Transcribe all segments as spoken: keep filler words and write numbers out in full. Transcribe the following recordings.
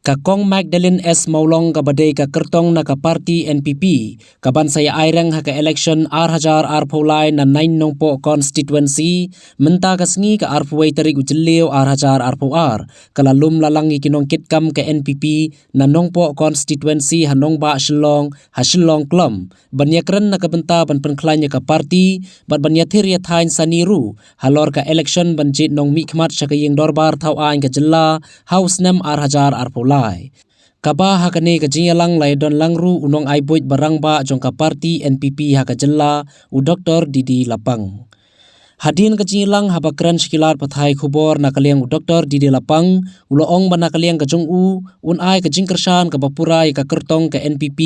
Ka Kong Magdalene S Mawlong kaba dei ka kyrtong na ka party N P P, kaban sa ïa aireng ha ka election ar hajar arphew lai na Nine Nongpoh constituency, mynta ka sngi ka arphew wei tarik u Jylliew ar hajar arphew ar, ka la lum la lang ïa ki nongkitkam ka N P P na Nongpoh constituency ha Nongbah Shillong, ha Shillong Klom, ban ïakren na ka bynta ban pynkhlaiñ ïa ka party, bad ban ïathir ïathaiñ sani ruh halor ka election ban jied nongmihkhmat sha ka ïing dorbar thaw aiñ ka jylla ha u snem ar hajar arphew lai. Kaba ha kane ka jingïalang la ïadon lang ruh u nongai buit ba rangbah jong ka party N P P ha ka jylla, u Doktor D D Lapang. Hadien ka jingïalang, haba kren sha ki lad pathai khubor na ka liang u Doktor D D Lapang, u la ong ba na ka liang ka jong u, un ai ka jingkyrshan kaba pura ïa ka kyrtong ka N P P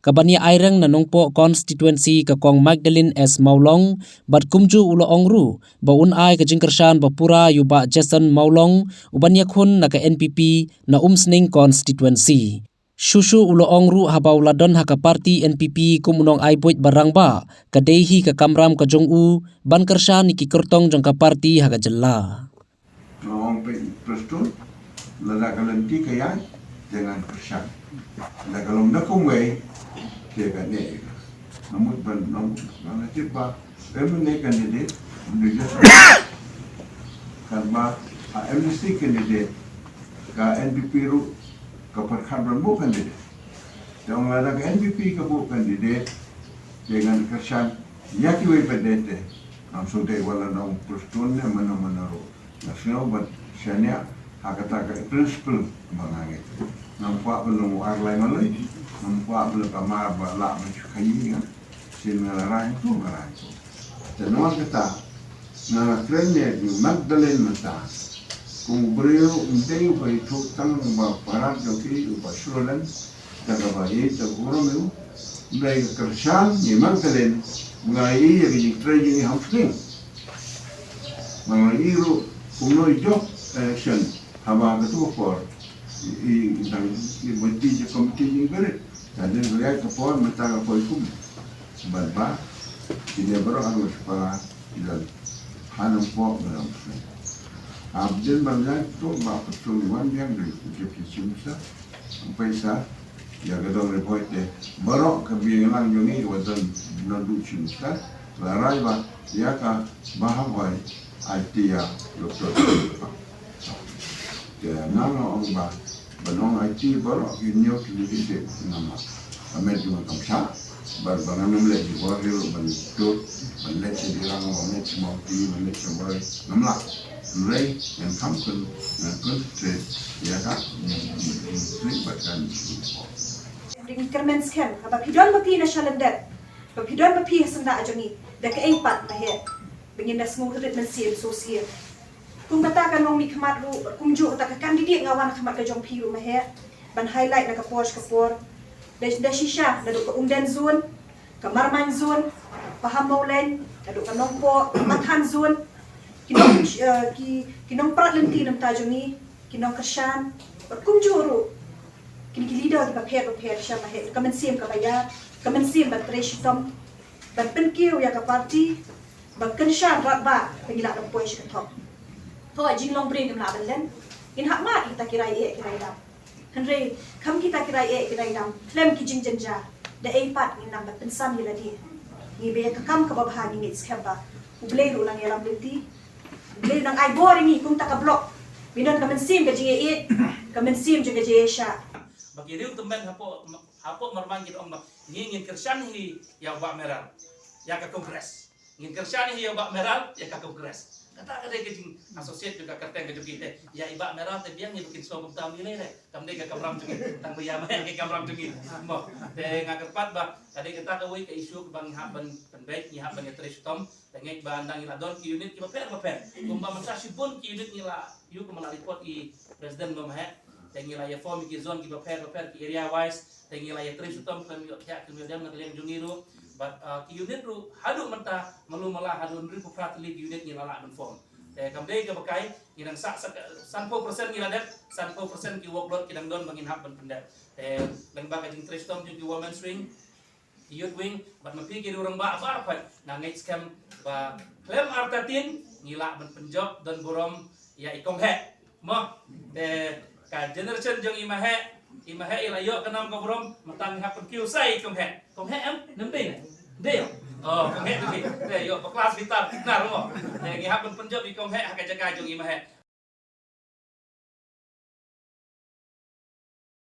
kaban ïa aireng na Nongpoh constituency ka Kong Magdalene S Mawlong, bad kumjuh u la ong ruh ba un ai ka jingkyrshan ba pura ïa u Bah Jason Mawlong, uban ïakhun na ka N P P na Umsning constituency. Shuh shuh u la ong ruh, haba u la don ha ka party N P P kum u nongai buit ba rangbah, ka dei hi ka kamram ka jong u ban kyrshan ïa ki kyrtong jong ka party ha ka jylla. Nga ong peit Prestone, lada ka lynti ka ïaid, te ngan kyrshan. Lada ka long da kumwei, te ka neh ïa ka. Nga mut ban ong, nga la tip ba M N A candidate, M D C candidate, kan ba, a M D C candidate, ka N P P ruh, ka pyrkhat ban buh candidate. Te ong lada ka N P P ka buh candidate, te ngan kyrshan ïa kiwei pat de te. Ngam shu dei wat la nong Prestone ne mano mano ruh. Nga sngew bad shaniah ha kata ka principle ba nga ngeit. Ngam kwah ba long u ar lai maloi, ngam kwah ba long ka mar ba lah ban shu khaïi nga. Sien nga la rai hangto, nga rai hangto. Te namar kata, nga la kren ïa u Magdalene mynta kum u briew, um dei uba ïathuh tang ba parat jong ki, uba shu leng, da kaba ïeit, da ka burom ïa u. Hynrei ka kyrshan ïa i Magdalene, ba nga ïohi ïa ka jingtrei jong i ha Umsning. Ba nga ïohi ruh kumno i jop election haba katto ka por. I, i dang i ba dei jong ka komiti jingbarit. Hadien ba ïaid ka por mynta ka poi kum. Bad ba kine baroh arngut shipara i don ha Nongpoh bad ha Umsning. Hadien ba ïaid to ba ka shu i wan biang da u Deputy Chief Minister. Pisa ïa ka dong report te baroh ka biang lang jong ngi, wa don nongduh Chief Minister, la rai ba ïa ka Bah Hamhoi ai ti ïa Doctor Te nga nga ong ba ban ong ai ti baroh ki ñiew ki leadership, ngam lah. Ka met jong nga kam shah. Bad ba ngan ym leh ki bor hi ruh ban tut, ban leh sha Jirang, ban leh sha Mawti, ban leh sha Bhoi, ngam lah. Hynrei ngan kham kun, ngan concentrate ïa ka, ngan, ngan, ngan, bad kan. Dei ngi kyrmen skhem, haba phi don ba phi na shalyndet, ba phi don ba phi ha syndah jong ngi, da kaei pat ba heh ba ngin da sngewrit mynsiem sngewsih. Kum kata ka nongmihkhmat ruh, kumjuh kata ka candidate nga wan ha khmat ka jong phi ruh ma heh, ban highlight na ka por sha ka por. Da, da shisha, naduh ka Umden zone, ka Marmain zone, Pahammawlein, naduh ka Nongpoh, ka Mathan zone, ki nong, eh, ki, ki nongprat lynti na bynta jong ngi, ki nongkyrshan, bad kumjuh ruh kine ki leader kiba pher bapher sha ma heh, ka mynsiem kaba ïar, ka mynsiem ban trei shitom, ban pynkiew ïa ka party, ban kyrshan radbah ba ngi lah ban poi sha ka thok. Thoh jinglong briew ngim lah ban len, ngin hap mad kita ki rai eh ki rai dam. Hynrei kham kita ki rai eh ki rai dam, khlem ki jingjynjar, da ei pat ngin nang ban pynsam ïa lade. Ngi ba ïa ka kam kaba bha ngi ngeit skhem ba U Blei ruh nang ïalam lynti. U Blei nang ai bor ïa ngi kumta ka block. Ba don ka mynsiem ka jingïaieit, ka mynsiem jong ka jingïaishah. Ba ki riew tymmen hapoh, hapoh Marmain ki ong ba ngi ngin kyrshan hi ïa u Bah Meral, ïa ka Congress. Ngin kyrshan hi ïa u Bah Meral ïa ka Congress. Kata ka dei ka jing associate jong ka kyrteng ka jong ki te. Ïa i Bah Meral te biang ïa ba kin sngew kumta ym lei lei. Kam dei ka kamram jong ngi. Tang ba ïa ma ïa ka kamram jong ngi. Mo. Te nga kyrpad ba ka dei kata kawei ka issue kaba ngi hap ban pynbeit, ngi hap ban ïatrei shitom. Te ngeit ba ynda ngi la don ki unit kiba pher bapher. Kumba mynta shibun ki unit ngi la ïoh, kumba la report i President ba ma heh. Te ngi la ïa form ïa ki zone kiba pher bapher, ki area wise. Te ngi la ïatrei shitom khlem ïoh thiah khlem ïoh dem na ka liang jong ngi ruh. Bad, uh, ki unit ruh haduh mynta malu mala haduh hynriewphew phra tylli ki unit ngi la lah ban form. Te kam dei kaba kai, ngi dang sah, sah sanphew percent ngi la dep, sanphew percent ki workload ki dang don ba ngin hap ban pyndep. Te lyngba ka jingtrei shitom jong ki women's wing, youth wing, bad ma phi ki riew rangbah baroh pat, nga ngeit skhem ba khlem artatien ngi lah ban pynjop don burom ïa i kong heh. Mo, te Ka generation jong i Maheh, i Maheh i la ïoh ka nam ka burom, mynta ngi hap pynkiew sa i Kong Heh. Kong Heh em? Nang dei ne? Dei ïoh. Oh, Kong Heh dei. Dei ïoh, ba class bitar nar mo. Dei ngi hap pyn pynjop i Kong Heh ha ka jaka jong i Maheh.